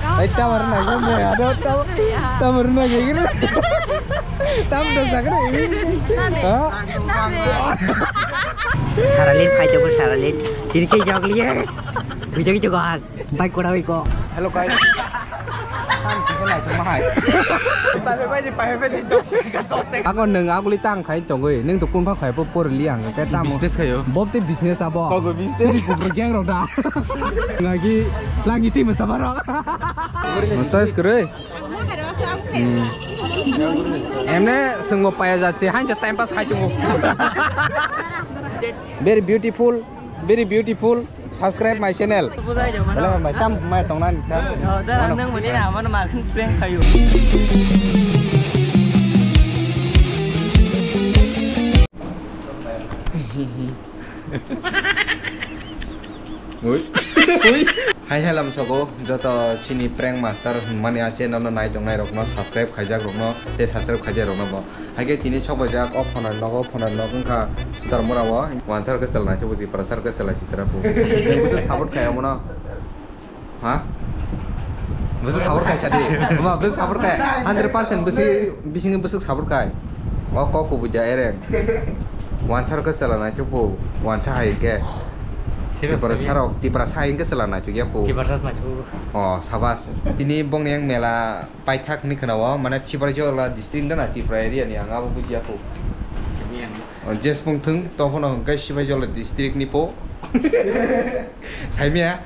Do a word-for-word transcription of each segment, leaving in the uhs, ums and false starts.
Ai, tamar na gini, aduh, tam-, tamar na gini. Tam da sakre. Ha? Saralin, phai jogor Saralin. Tini ke jog liye. Bujang jogak. Bike kora ko. Hello guys. Ang kisa lai tong mahai. Pahe pahe pahe pahe dos taka, dos taka. Ako nung aguli tang khai tongoi. Nung to kun pha khai po por li ang ke tamo. Business khayo. Bob te business abo. Kogo business. Sini kubur gang rok da. Ngagi langi ti masa barok. Size kere. Hmm. Emne sungbo paya jatse, hain ja time pass khai tongo. Very beautiful, very beautiful. Subscribe my channel. Belai hambai, tam mai tongna ni sa. Oh, da nang mani na, mana marking prank khayo. Ui. Ui. Hai, hai, lamsogo, joto chini prank master mani a channel no nai tongnai rokno subscribe khaijak rokno, tei subscribe khaijak rokno bo. Hai khe tini sok bai jak o phone nogo, phone nog wngkha Sutar Mura o, wansar khe chwla nai se buji, parasar khe chwla si tera bu. Bwswk support khai omono. Ha? Bwswk support khai sadi. Omo bwswk support khai. Hundred percent bwswk bisingni bwswk support khai. O kok kubui ja ereng. Wansar khe chwla nai se bu, wansa hai khe. Tipra sarok, Tipra sa hingke chwla naithok ya po. Tipra sa naithok. Oh, sabas. Tini bongni yang mela paithak ni khwnao, mane Sipaijala district da na Tipra area ni ang abo bujiya po. Oh, jesmung thung, to phono hwnkhe Sipaijala district ni po. Saimya,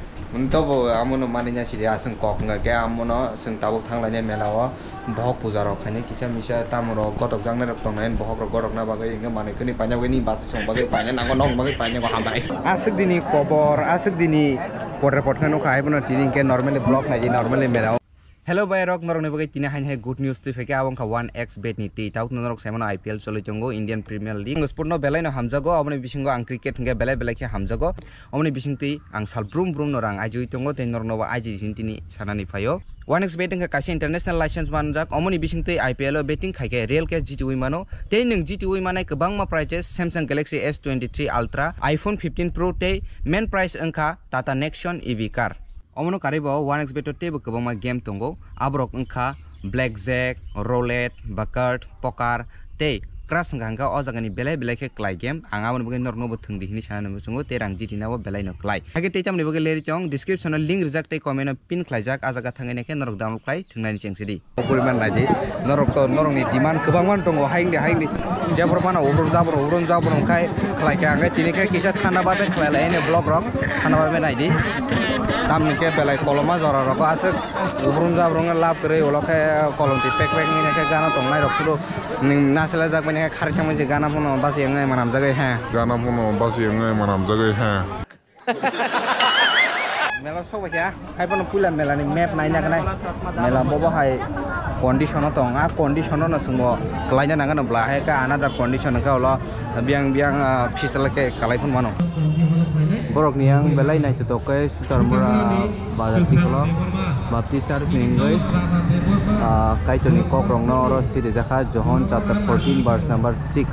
to bo amono mani nya sidi aswng kok wngkha khe amono swng tabuk thanglainai mela o. Bohok puja rok khainai kisa misa tamo rok gotok jaknai rok tongnai bohok rok gotok na bagwi hwnkhe manwi khwnwi paina bagwi nini bus song bagwi paina nango nok bagwi paina go hambai. Aswk dini kobor aswk dini potre potre nukha haibono tini hwnkhe normally vlog naidi normally merao. Hello bai rok norok ni bagwi tini hain hai good news twi phaikhe abo wngkha one X bet ni twi tabuk norok saimano I P L choli tongo Indian Premier League sport no belai no hamjago aboni bisingo ang cricket hwnkhe belai belai khe hamjago. Omoni bisingtwi ang sal brum brum no rang ajiwi tongo, tei norokno bo aji hini tini sanani phaio. One X bet wngkha kaisa international license manjak, omoni bisingtwi I P L o betting khaikhe real cash jitiwi mano, tei nwng jitiwi manai kwbangma prizes, Samsung Galaxy S twenty-three Ultra, iPhone fifteen Pro tei main prize wngkha Tata Nexon E V car. Omono karwi bo one X bet o teibo kwbangma game tongo, aborok wngkha blackjack, roulette, baccarat, poker, tei crash wngkha hwnkhe o jagani belai belai khe klai game. Ang aboni bagwi norokno bo thwngdi hini sana muchungo tei rang jitina bo belai no klai. Hakhe tei tamni bagwi leri tong description o link rijak tei comment o pin khlaijak, a jaga thangwi naikhe norok download khlai thwngnani chengsi di. Poriman naidi, norok to norokni demand kwbangma tongo, haingdi haingdi jebor phano ubrum jabor ubrum jabor wngkhai khlaikha, hwnkhe tini khe kisa thanda babe khlailai ani vlog rok thanda babe naidi. Tamni khe belai koloma jora rogo aswk ubrum jabrum wngkha lab kwrwi ulo khe kolom twi pek pek wngkha khe gana tongnai rok suru. Ning nasilajak bai khe khari thangma je gana phano basi wngnai manamjagwi he. Gana phano basi wngnai manamjagwi he. Mela sok bai kha, hai phano puila mela ni map naina gnai. Mela bobo hai condition o tong, a condition o no chwngbo klaina nangano bla hai khe another condition wngkha ulo biang biang, ah, phisala khe kalai phano mano. Borok ni ang belai naithotok khe Sutarmura bazar tikolo Baptist Church ni wngwi, ah, Kaitorni kokrokno oro sirijakha Johon chapter fourteen verse number six.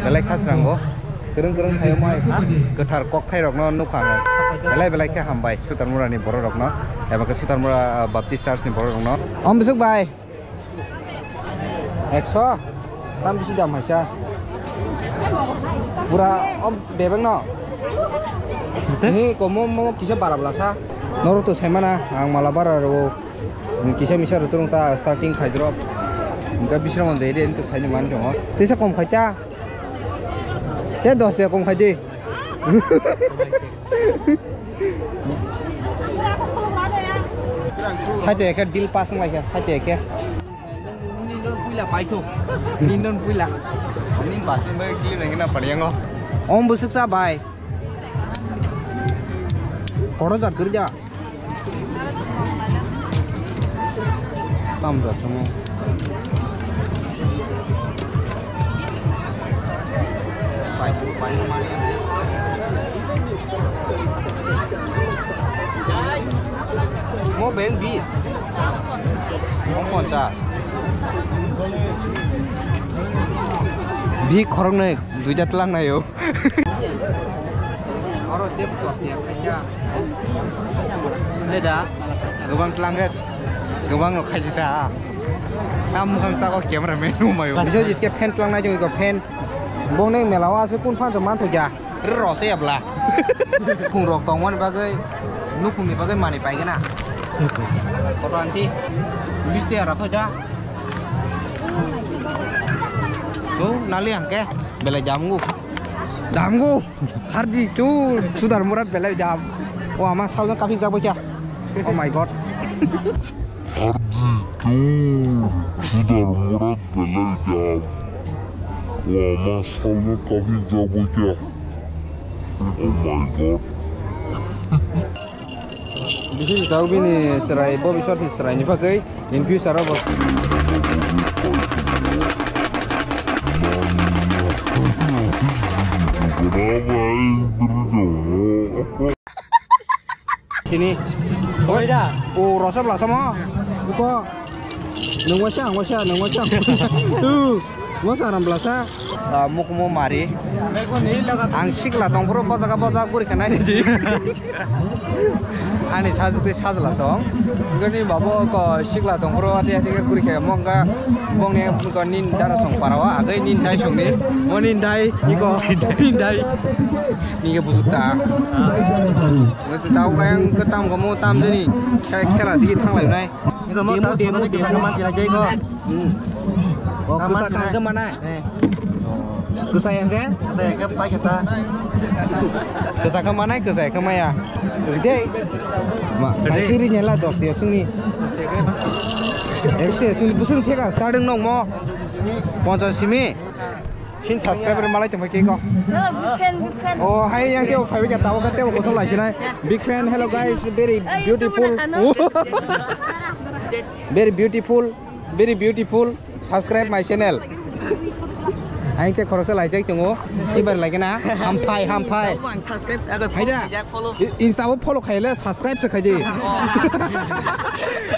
Belai khasrango kwrwng kwrwng khaio mai ha kwthar kok thairokno nukha ang. Belai belai khe hambai Sutarmura ni bororokno eba khe Sutarmura, ah, Baptist Church ni bororokno. Om bisuk bai. Ekso? Tam bisi dam haisa. Pura om bebek no. Bisi? Ni komo mo kisa bara bwla sa. Norok to sai mana ang mala bara ro. Kisa misa ro turung ta starting khai drop. Engka bisra mon jai de ento sai ni man tongo. Tesa kom khai ta. Te dos ya kom khai de. Site khe deal pass wng lai khe site khe. Nindon puila paitho. Nindon puila. Ning basing bai ki nang na pariango. Om busuk sa bai. Koro jat gurja. Tam jat mo. Mo beng bis. Mo poncha. Bi khorok nai duita tlang nai o. Oro dep kos ya khaja. Hai da, gobang tlang khe, gobang no khaidi da. Tam mukhang sako camera man no mayo. Biswajit khe fan tlang nai jong ko fan. Bong neng mela o aswk kun phan jong man thok ya. Ro se abla. Khung rok tong mani bagwi, nukhung ni bagwi mani pai gana. Koto anti, bisti ara phai da. Oh, nali hangke, belai damgu. Damgu. Hardi tu sudar mura belai dam. O ama saujang kaphi jabo kya? Oh my God. Hardi tu sudar mura belai dam. O ama saujang kaphi jabo kya? Oh my God. Bisi jitao bini chwrai, bo bisor ni chwrai ni bagwi in future o bo. Sini. Oi da. O rosap lasamo. Uko. Nung waisa, ang waisa, nung waisa. Tu, waisa ram blasa. Ah, mukmo mari. Ang sikla tongphuru bojaga boja guri khanai di. Ani sajwk tei sajla song. Gani babo ko sikla tongphuru ati ati ke guri khe mongga bongni ko nin dara song parawa agai nin dai songni. Mo nin dai, iko nin dai. Ni ke busuk ta. Ngasih tahu kayang ketam kamu tam jani. Khe-, khela digi thanglai nai. Iko mo ta sudani kisa kaman sira jai ko. Hmm. Oh, kisa kang ke mana? Eh. Kisa yang ke? Kisa yang ke pai kata. Kisa ke mana? Kisa ke maya. Ride. Ma, kaisiri nyela dos dia sini. Este sini busung theka starting nong mo. Poncha simi. Sini subscriber malai tongma kiko. Hello, big fan, big fan. Oh, hai yang keo phai ka tawo ka teo kothom lai sinai. Big fan, hello guys, very beautiful. Very beautiful, very beautiful. Subscribe my channel. Aing te khoroksa laijak tongo. Kibar lagi na. Hampai, hampai. Subscribe, follow. Insta o follow khaile subscribe se khaidi.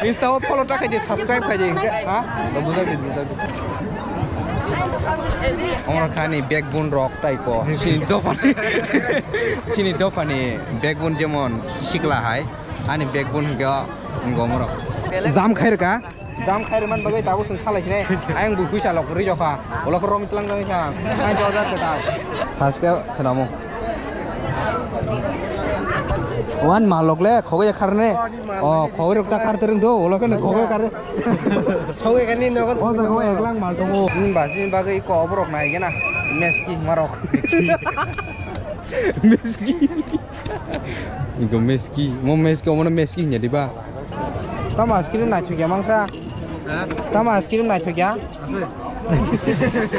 Insta o follow ta khaidi, subscribe khaidi. Ha? Bujak di, bujak di. Ongor khani backbone rok tai ko. Sini dophani. Sini dophani backbone jemon sikla hai. Ani backbone hingke gomorok. Jam khairka. Jam khairman bagwi tabuk sung khalai sinai. Ayang bu huisa lok rwi jokha. Olok rom tlang jang sa. Ang joja kota. Haske senamo. Wan malok le khogoi kharne. O khogoi rok ta khar tereng do. Olok ne khogoi kar. Sogoi kani no. O jaga o eklang mal tongo. Ni basi bagwi ko oborok nai gena. Meski marok. Meski. Ingo meski, mo meski, omono meski hinya diba? Tamo ice cream naithok ya mangsa? Ha? Tamo ice cream naithok ya? Ase.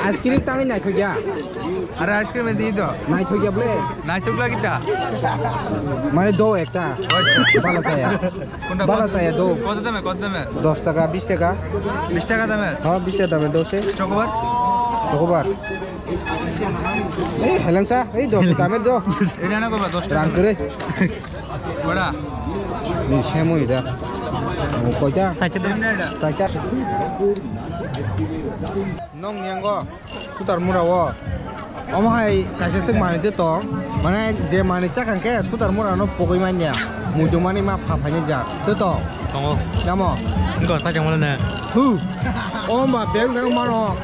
Ice cream tangwi naithok ya? Are ice cream di do. Naithok ya ble? Naithok lagi ta? Mane do ekta. Acha. Bala saya. Kunta bala saya do. Koto dame, koto dame? Dos taka, bis taka. Bis taka dame? Ha, bis taka dame, dos e. Chocobar? Chocobar. Ei, helengsa, ei, dos taka, dame do. Ini anak apa, dos taka? Rang kere. Bora. Ni semoi da. Koita? Sacha da. Sacha. Nong niango, sutar mura o. Omo hai kaisa sik mani te tong. Mane je mani chakang ke sutar mura no pogoi manya. Muitu mani ma pha phanya ja. Te tong. Tongo. Namo? Engko sacha mula ne. Hu. Omo ba beng nang mano.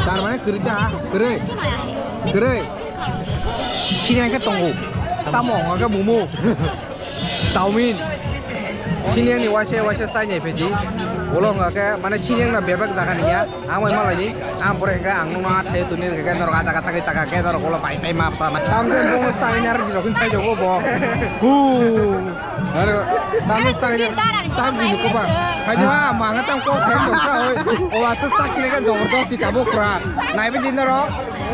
Tar mane kiri ta, kiri. Kiri. Sini ke tongo. Tamo, ngake bumu. Chowmin. Sini ni waise, waise sai ni pheji. Ulo ngake, mane sini na bebak jaga niya. Ang bai malai ni. Ang pore ke ang nuna the tuni ke norok ajaga thangke chaka ke norok ulo pai pai map sana. Tamse bo sai nar di rokun sai jogo bo. Hu. Aro, tamse sai nar. Tam di ko ba. Hai ha, ma nga tam ko sai to sa oi. O wa sa kine ka jabardasti tabo kura. Nai bi din ro.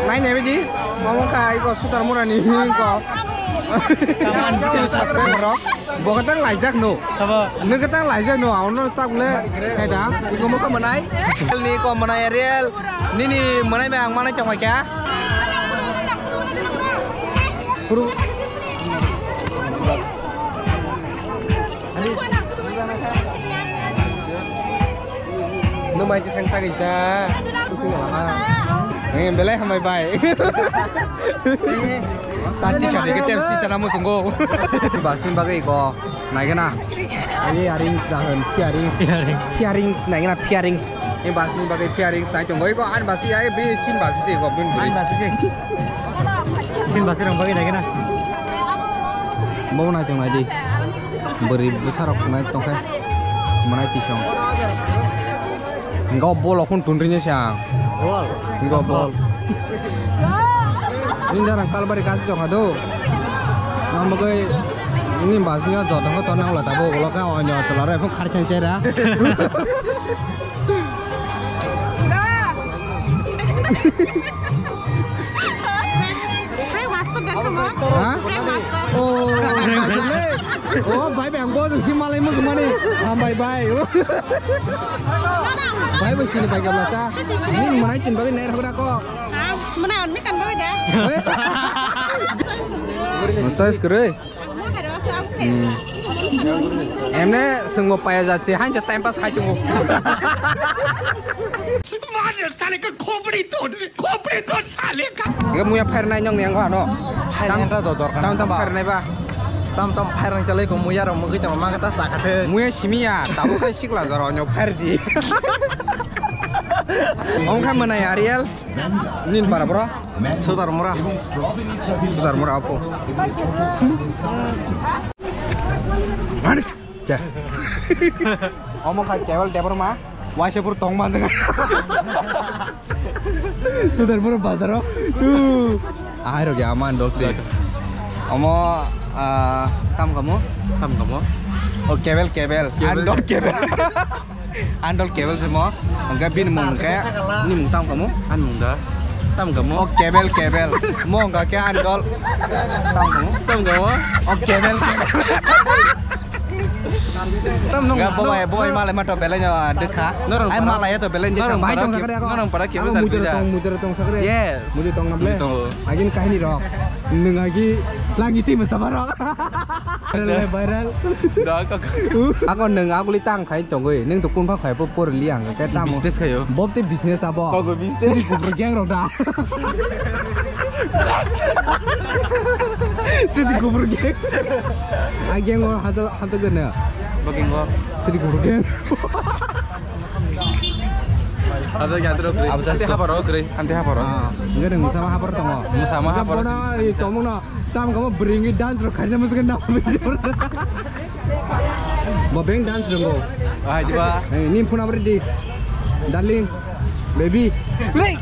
Nai nai bi di. Mamo kai ko sutar mura ni ko. Subscriber rok. Bo kwtang laijak no. Sabo. Nung kwtang laijak no, auno sak le. Heda, iko mo ko manai. Ni ko manai real. Nini manai ba ang manai chong kya? Puru. No mai ti sang sa kita. Kusing lama. Eh, belai hambai bai. Tan teacher ni ke test teacher amo sungo. Basing bagai ko naigena. Ani earrings dah kan, earrings. Earrings. Earrings naigena, earrings. Ini basing bagai earrings nai tong goi ko an basi ai bi sin basi si ko bin bri. An basi si. Sin basi rong bagai naigena. Mau nai tong nai di. Beri besar rok nai tong kai. Mana tisong. Enggak bol aku tundrinya siang. Bol. Enggak bol. Ini jarang kalbari kasih jong ado. Nang bagai ini basnya jodong ko tonang lah tabo ulo ka onyo celare pun kharchan cera. Prank master dah kamu? Hah? Prank master. Oh, oh, bhai bang bo si malai mo mani. Hambai bhai. Bhai bo sini bhai gamla sa. Ini mana chin bhai nair hura ko. Mana on mi kan bhai dah. Size kere. Hmm. Emne sungbo paya jatse, hain je time pass khai tongo. Mane sale ka khopri to, khopri to sale ka. Ega muya phair nai nyong ni ang ano. Tam ta do dor. Tam tam phair nai ba. Tam tam phair nang chale ko muya ro mugi tam ma kata sa kate. Muya simiya, tabo khai sikla jaro nyo phair di. Ong kha manai Ariel. Nin para bro. Sudar mura. Sudar mura apo. Manik. Cha. Omo khai table table ma. Waisa pur tong ma. Sudar mura bazaro. Tu. Ahai rogi aman dol si. Omo ah, tam kamu? Tam kamu? Oh, kebel kebel. Kebel. Andol kebel. Andol kebel se mo. Hingke bini mung hingke, ni mung tam kamu? An mung da. Tam kamu? Oh, kebel kebel. Mo hingke ke andol. Tam kamu? Tam kamu? Oh, kebel kebel. Tam nung. Enggak, boy, boy, malai ma to belai nyo dekha. Norong ai para. Malai to belai dekha. Norong para. Bai tong sakre ako. Norong para kebel. Ako dar mudur pida. Tong, mudur tong sakre. Yes. Mudur tong namle. Mudur tong. Agin kahini rok. Nung agi langi ti masa barok. Viral, viral. Da ka. Ako nung aguli tang khai tongoi. Nung to kun pha khai po por li ang ke tamo. Business khayo. Bob te business abo. Kogo business. Sidi kubur gang rok da. Sidi kubur gang. A gang o haja haja gana. Booking o. Sidi kubur gang. Ada yang terus. Ante hapar rok kre. Ante hapar rok. Ah, enggak ada musama hapar tongo. Musama hapar. Bono i tomong no. Tam kamu beringi dance rok khaina musik na. Bo beng dance ronggo. Ah, jiba. Eh, ni phone number di. Darling, baby. Play.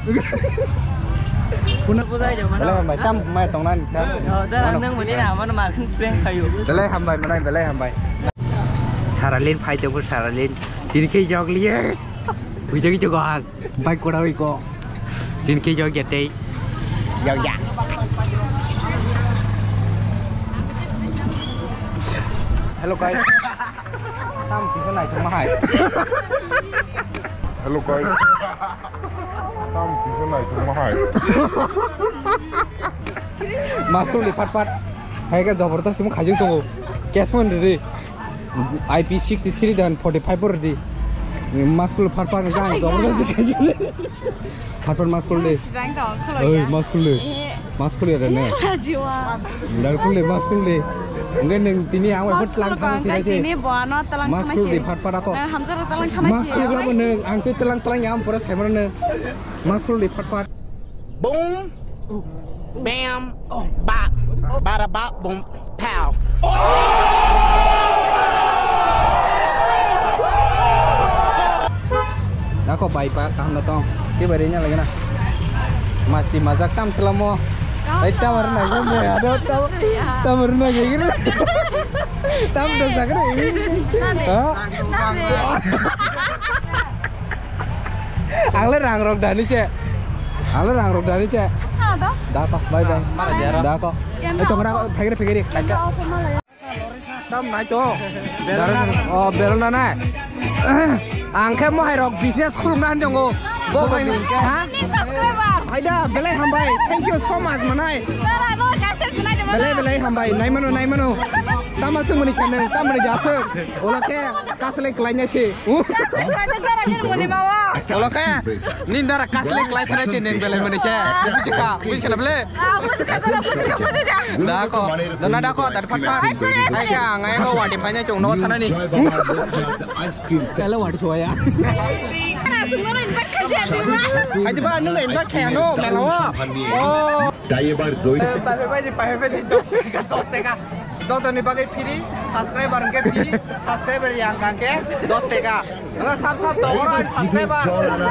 Phone. Belai hambai, tam mai tongna ni sa. Oh, da nang mani na amar ma prank khayo. Belai hambai, manai belai hambai. Saralin phai tongbo Saralin. Tini khe jog liye. Bujang jog hak. Bike kodawi ko. Din ke jog ya tei. Jog ya. Hello guys. Tam kisa nai thung mahai. Hello guys. Tam kisa nai thung mahai. Mask khuldi phat phat. Hai ka jabardast mo khajing tongo. Cash mon ri. I P sixty three dan forty five por di. Mask khul phat phat ga jabardast khajing. Phat phat mask khul de. Oi, mask khul de. Mask khul ya ne. Jiwa. Dar khul de, mask khul de. Nge neng tini ang wai phat lang thang si. Tini bono talang thang si. Mask khul de phat phat ako. Hamjaro talang thang si. Mask khul ba neng ang tu talang talang ya am pura sai mar ne. Mask khul de phat phat. Boom, bam, bap, bada bap, boom, pow. Nako bai pa kaham na tong. Ki bai rinya lagi na. Masti majak tam selamo. Ai tamar na gini ada tam tamar na gini. Tam dong sakre. Ha? Ang le rang rok dani che. Ang le rang rok dani che. Ha, da? Da ko, bye bye. Mana dia rok? Da ko. Eh, tong ra ko, phegre, phegre. Kaisa. Tam nai to. Berona. Oh, berona na. Ang khe mohai rok business khulum na hanjong go. Bo bai ni. Ha? Subscriber. Haida, belai hambai. Thank you so much, manai. Sir, ano, kaisa sinai de. Belai, belai hambai. Nai mano, nai mano. Tama swngmani khe nwng, tamoni jaswk. Ulo khe kaslai klainai se. Ulo khe nini dara kaslai klai thani se nwng belai mani khe. Buji kha, buji kha na ble. Da ko, da na da ko, da phat phat. Ai khe ang ai ko wadi phainai chwng no thanani. Kala wadi soya. Hai ba nwng invite khe no mela o. Dai ebar doi. Pahepedi, pahepedi, dos taka, dos taka. Jotoni bagwi free, subscriber hwnkhe free, subscriber yang hwnkhe dos taka. Oro sab sab tongoro subscriber,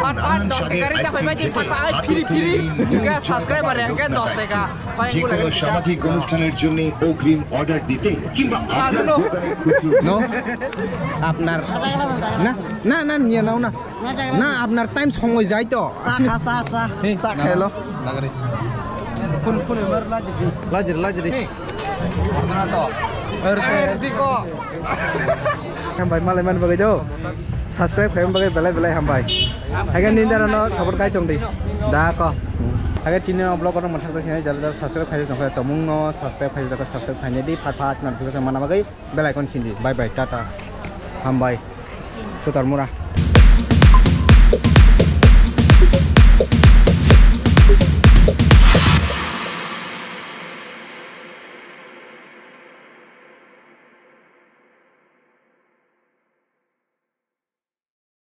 pat pat dos taka ri japai bai di, pat pat free free. Hwnkhe subscriber hwnkhe dos taka. Pai je কোনো সামাজিক অনুষ্ঠানের জন্য অগ্রিম অর্ডার দিতে কিংবা আপনার দোকানের খুচরো No? Apnar. Na, na, na, niya na, na. Na, apnar time somoi jai to. Sa kha, sa, sa. Hey, sa khailo. Nagari. Phone, phone, lajiri, lajiri. Hey. Hambai, malai man bagwi do. Subscribe khaim bagwi belai belai hambai. Haga nini dara no support kai tong di. Da ko. Haga tini no vlog no mathang to sinai jala jala subscribe khai tong kha tomung no subscribe khai jala subscribe khai di phat phat notification mana bagwi. Bell icon sindi. Bye bye, tata. Hambai. Sutar mura.